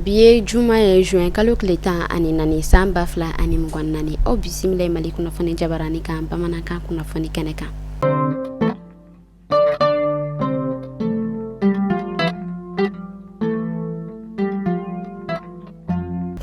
Bi ye juma ye, juin kalo tile 14, san 2024. Aw bisimila Mali kunnafoni jabarani kan bamanankan kunnafoni kɛnɛ kan.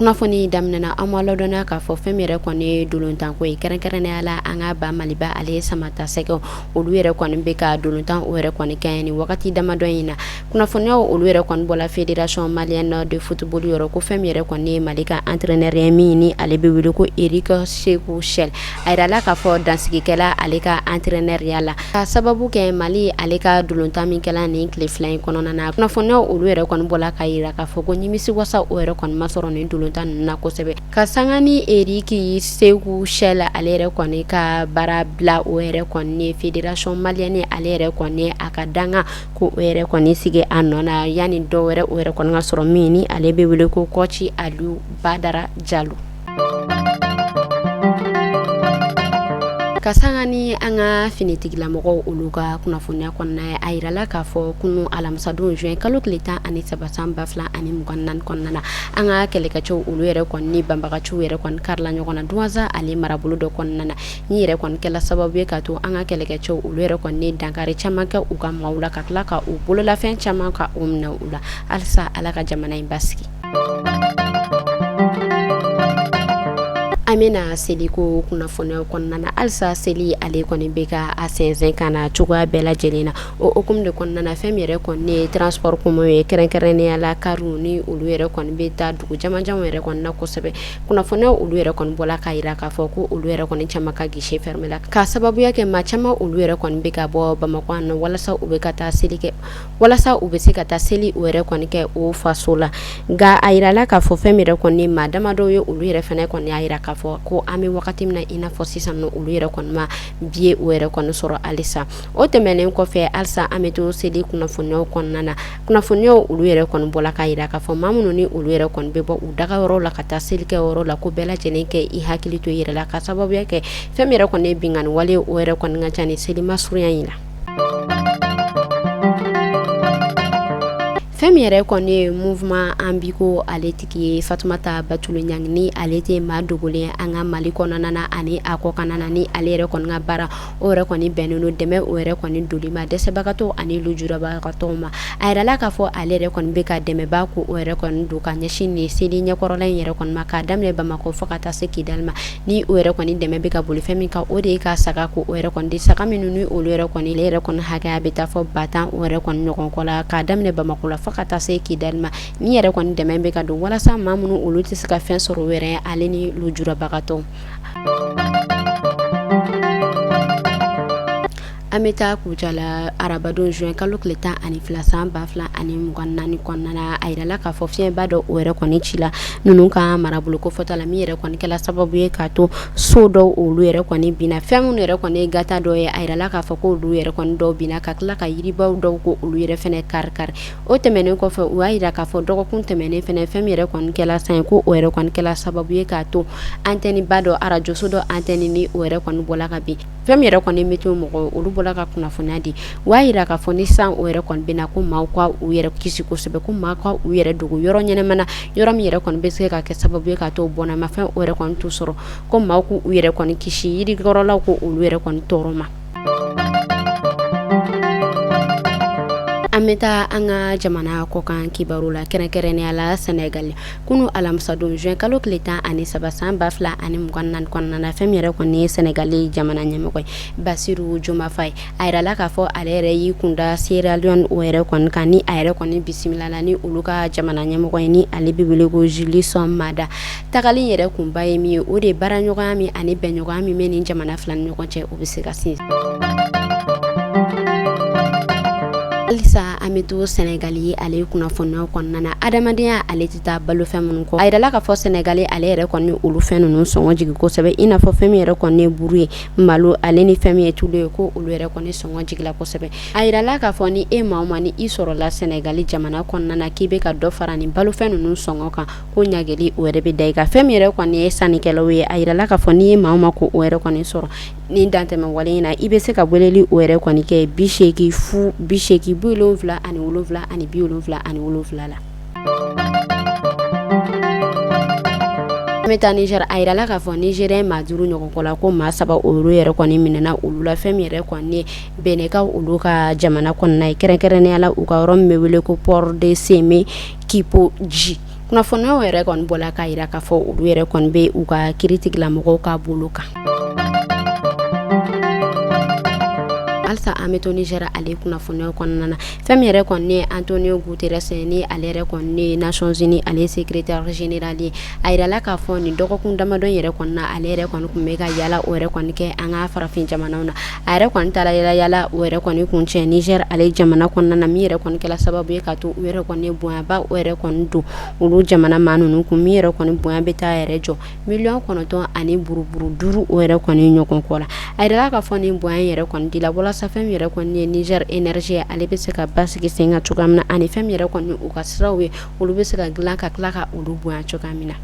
Kunnafoni daminɛna, an b'a ladɔnniya k'a fɔ fɛn min yɛrɛ kɔni ye dolontanko ye, kɛrɛnkɛrɛnnenya la an ka ba Maliba ale ye Samata Sɛgɛw, olu yɛrɛ kɔni bɛ ka dolontan o yɛrɛ kɔni kɛ nin wagati damadɔ in na. Kunnafoniyaw olu yɛrɛ kɔni bɔla Fédération malienne de football yɔrɔ ko fɛn min yɛrɛ kɔni ye Mali ka entraîneur ye min ni ale bɛ wele ko Eric Sekou Chelle, a yirala k'a fɔ dansigikɛla ale ka entraîneur ya la ka sababu kɛ Mali ale ka dolontan min kɛla nin tile fila in kɔnɔna na. Kunnafoniyaw olu yɛrɛ kɔni bɔla k'a yira k'a fɔ ko nimisiwasa o yɛrɛ kɔni ma sɔrɔ nin dolontan ninnu na kosɛbɛ, ka sanga ni Eric Sekou Chelle ale yɛrɛ kɔni ka baara bila o yɛrɛ kɔni ye Fédération malienne ale yɛrɛ kɔni a ka dankan ko o yɛrɛ kɔni sigi a nɔ na yanni dɔw wɛrɛ o yɛrɛ kɔni ka sɔrɔ min ni ale bɛ wele ko coach Aliou Badara Jalo. Ka sanga ni an ka finitigilamɔgɔw olu ka kunnafoniya kɔnɔna ye, a yirala k'a fɔ kunun alamisadon juin kalo tile 13 san 2024 kɔnɔna na, an ka kɛlɛkɛcɛw olu yɛrɛ kɔni ni banbagaciw yɛrɛ kɔni karila ɲɔgɔn na Duwanza ale marabolo dɔ kɔnɔna na. Ni yɛrɛ kɔni kɛla sababu ye ka to an ka kɛlɛkɛcɛw olu yɛrɛ kɔni ni dankari caman kɛ u ka maaw la, ka tila ka u bololafɛn caman ka u minɛ u la. Halisa Ala ka jamana in basigi. An bɛna seliko kunnafoniyaw kɔnɔna na. Halisa seli ale kɔni bɛ ka a sɛnsɛn ka na cogoya bɛɛ lajɛlen na. O hukumu de kɔnɔna na, fɛn min yɛrɛ kɔni ye transport commun ye, kɛrɛnkɛrɛnnenya la kariw, ni olu yɛrɛ kɔni bɛ taa dugu jamanjanw yɛrɛ kɔni na kosɛbɛ. Kunnafoniyaw olu yɛrɛ kɔni bɔla k'a jira k'a fɔ ko olu yɛrɛ kɔni caman ka guichet fermé la, ka sababuya kɛ maa caman olu yɛrɛ kɔni bɛ ka bɔ Bamakɔ yan nɔ walasa u bɛ ka taa seli kɛ, walasa u bɛ se ka taa seli o yɛrɛ kɔni kɛ o faso la. Nka a yirala k'a fɔ fɛn min yɛrɛ kɔni maa damadɔw ye, olu yɛrɛ fana kɔni y'a jira k'a fɔ ko an bɛ wagati min na i n'a fɔ sisan nɔ, olu yɛrɛ kɔni ma billet o yɛrɛ kɔni sɔrɔ halisa. O tɛmɛnen kɔfɛ, halisa an bɛ to seli kunnafoniyaw kɔnɔna na. Kunnafoniyaw olu yɛrɛ kɔni bɔla k'a jira k'a fɔ maa minnu ni olu yɛrɛ kɔni bɛ bɔ u dagayɔrɔw la ka taa seli kɛ yɔrɔ la, ko bɛɛ lajɛlen kɛ i hakili to i yɛrɛ la, ka sababuya kɛ fɛn min yɛrɛ kɔni ye binkanni wale o yɛrɛ kɔni ka ca ni seli masurunya in na. Fɛn min yɛrɛ kɔni ye mouvement An Biko ale tigi ye, Fatumata Batulu Ɲangi, ni ale tɛ maa dogolen an ka Mali kɔnɔna na ani a kɔkanna na, ni ale yɛrɛ kɔni ka baara o yɛrɛ kɔni bɛnnen don dɛmɛ o yɛrɛ kɔni doli ma dɛsɛbagatɔw ani lujurabagatɔw ma. A yirala k'a fɔ ale yɛrɛ kɔni bɛ ka dɛmɛba ko o yɛrɛ kɔni don ka ɲɛsin nin seli ɲɛkɔrɔla in yɛrɛ kɔni ma, k'a daminɛ Bamakɔ fo ka taa se Kidali ma. Ni o yɛrɛ kɔni dɛmɛ bɛ ka boli fɛn min kan, o de ye ka saga ko o yɛrɛ kɔni di, saga minnu ni olu yɛrɛ kɔni ale yɛrɛ kɔni hakɛya bɛ taa fɔ 10 000 o yɛrɛ kɔni ɲɔgɔn kɔ la, k'a daminɛ Bamakɔ la fo ka taa se Kidali ma. Ni yɛrɛ kɔni dɛmɛ bɛ ka don walasa maa minnu olu tɛ se ka fɛn sɔrɔ u yɛrɛ ale ni lujurabagatɔw. An bɛ taa Kucala arabadon juin kalo tile 12 san 2024 kɔnɔna na. A yirala k'a fɔ fiɲɛba dɔ o yɛrɛ kɔni cila ninnu ka marabolo kofɔta la, min yɛrɛ kɔni kɛla sababu ye k'a to so dɔw olu yɛrɛ kɔni binna. Fɛn minnu yɛrɛ kɔni ye gata dɔ ye, a yirala k'a fɔ ko olu yɛrɛ kɔni dɔw binna, ka tila ka yiribaw dɔw ko olu yɛrɛ fana kari kari. O tɛmɛnen kɔfɛ, u y'a jira k'a fɔ dɔgɔkun tɛmɛnen fana, fɛn min yɛrɛ kɔni kɛla san ye, ko o yɛrɛ kɔni kɛla sababu ye k'a to antenne ba dɔ, arajoso dɔ antenne ni o yɛrɛ kɔni bɔla ka bin. Fɛn min yɛrɛ kɔni météo mɔgɔw olu bɔla ka kunnafoniya di, u y'a jira k'a fɔ ni san o yɛrɛ kɔni bɛna, ko maaw ka u yɛrɛ kisi kosɛbɛ, ko maa ka u yɛrɛ dogo yɔrɔ ɲɛnama na, yɔrɔ min yɛrɛ kɔni bɛ se ka kɛ sababu ye k'a to bɔnɛmafɛn o yɛrɛ kɔni t'u sɔrɔ, ko maaw k'u yɛrɛ kɔni kisi yirikɔrɔlaw ko olu yɛrɛ kɔni tɔɔrɔ ma. An bɛ taa an ka jamana kɔkan kibaru la, kɛrɛnkɛrɛnnenya la Sɛnɛgali. Kunun alamisadon juin kalo tile 13 san 2024 kɔnɔna na, fɛn min yɛrɛ kɔni ye Sɛnɛgali jamana ɲɛmɔgɔ ye, Basiru Joma Faye, a yirala k'a fɔ ale yɛrɛ y'i kunda Sierra Leone o yɛrɛ kɔni kan, ni a yɛrɛ kɔni bisimilala ni olu ka jamana ɲɛmɔgɔ ye, ni ale bɛ wele ko Julius Maada. Tagali yɛrɛ kunba ye min ye, o de ye baaraɲɔgɔnya min ani bɛnɲɔgɔnya min bɛ nin jamana fila ni ɲɔgɔn cɛ, o bɛ se ka sinsin. Halisa an bɛ to Sɛnɛgali ale kunnafoniyaw kɔnɔna na. Adamadenya ale tɛ taa balofɛn minnu kɔ, a yirala k'a fɔ Sɛnɛgali ale yɛrɛ kɔni olu fɛn ninnu sɔngɔ jigin kosɛbɛ, i n'a fɔ fɛn min yɛrɛ kɔni ye buru ye, malo ale ni fɛn min ye tulu ye, ko olu yɛrɛ kɔni sɔngɔ jigila kosɛbɛ. A yirala k'a fɔ ni e maa o maa ni i sɔrɔla Sɛnɛgali jamana kɔnɔna na k'i bɛ ka dɔ fara nin balofɛn ninnu sɔngɔ kan, ko ɲangili o yɛrɛ bɛ da i kan. Fɛn min yɛrɛ kɔni ye sannikɛlaw ye, a yirala k'a fɔ n'i ye maa o maa ko o yɛrɛ kɔni sɔrɔ nin dantɛmɛ wale in na, i bɛ se ka weleli o yɛrɛ kɔni kɛ 80 0 80 77 77 la. An bɛ taa Niger, a yirala k'a fɔ Nigérien maa 5 ɲɔgɔn kɔ la, ko maa 3 olu yɛrɛ kɔni minɛna olu la fɛn min yɛrɛ kɔni ye Benɛkaw olu ka jamana kɔnɔna ye, kɛrɛnkɛrɛnnenya la u ka yɔrɔ min bɛ wele ko port de Seme Kipoji. Kunnafoniyaw yɛrɛ kɔni bɔla k'a jira k'a fɔ olu yɛrɛ kɔni bɛ u ka kiiritigɛlamɔgɔw ka bolo kan. Halisa an bɛ to Niger ale kunnafoniyaw kɔnɔna na. Fɛn min yɛrɛ kɔni ye Antonio Guterres ni ale yɛrɛ kɔni ye Nations Unies ale secrétaire général ye, a yirala k'a fɔ nin dɔgɔkun damadɔ yɛrɛ kɔnɔna, ale yɛrɛ kɔni tun bɛ ka yala o yɛrɛ kɔni kɛ an ka farafin jamanaw na. A yɛrɛ kɔni taara yala yala o yɛrɛ kɔni kuncɛ Niger ale jamana kɔnɔna na, min yɛrɛ kɔni kɛla sababu ye ka to u yɛrɛ kɔni bonyaba o yɛrɛ kɔni don olu jamana maa ninnu kun, min yɛrɛ kɔni bonya bɛ taa yɛrɛ jɔ 9 miliyɔn ani buruburu 5 o yɛrɛ kɔni ɲɔgɔn kɔ la. A yirala k'a fɔ nin bonya yɛrɛ kɔni dila walasa fɛn min yɛrɛ kɔni ye Niger énergie ale bɛ se ka basigi sen kan cogoya min na, ani fɛn min yɛrɛ kɔni u ka siraw ye, olu bɛ se ka dilan ka tila ka olu bonya cogoya min na.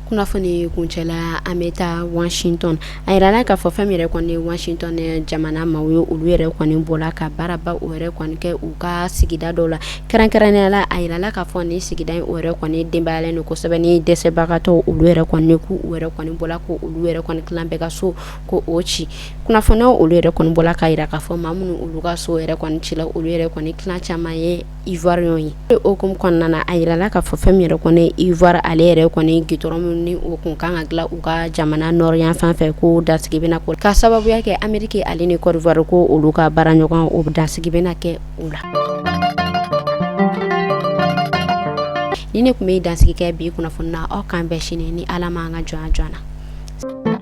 Kunnafoni kuncɛla, an bɛ taa Washington. A yirala k'a fɔ fɛn min yɛrɛ kɔni ye Washington jamana maaw ye, olu yɛrɛ kɔni bɔla ka baaraba o yɛrɛ kɔni kɛ u ka sigida dɔw la. Kɛrɛnkɛrɛnnenya la, a yirala k'a fɔ nin sigida in o yɛrɛ kɔni denbayalen don kosɛbɛ ni dɛsɛbagatɔw olu yɛrɛ kɔni, k'u yɛrɛ kɔni bɔla ko olu yɛrɛ kɔni tilan bɛɛ ka so ko o ci. Kunnafoniyaw olu yɛrɛ kɔni bɔla k'a jira k'a fɔ maa minnu olu ka so yɛrɛ kɔni cila, olu yɛrɛ kɔni tilan caman ye Ivoirien ye. O hukumu kɔnɔna na, a yirala k'a fɔ fɛn min yɛrɛ kɔni Ivoire ale yɛrɛ kɔni gitɔrɔn min ni o kun kan ka dilan u ka jamana nord yan fan fɛ, ko dansigi bɛna kɛ ka sababuya kɛ Ameriki ale ni Côte d'Ivoire ko olu ka baara ɲɔgɔn, o dansigi bɛna kɛ o la. Ni ne tun bɛ dansigi kɛ bi kunnafoni na, aw k'an bɛn sini ni Ala ma an ka jɔnya jɔ na.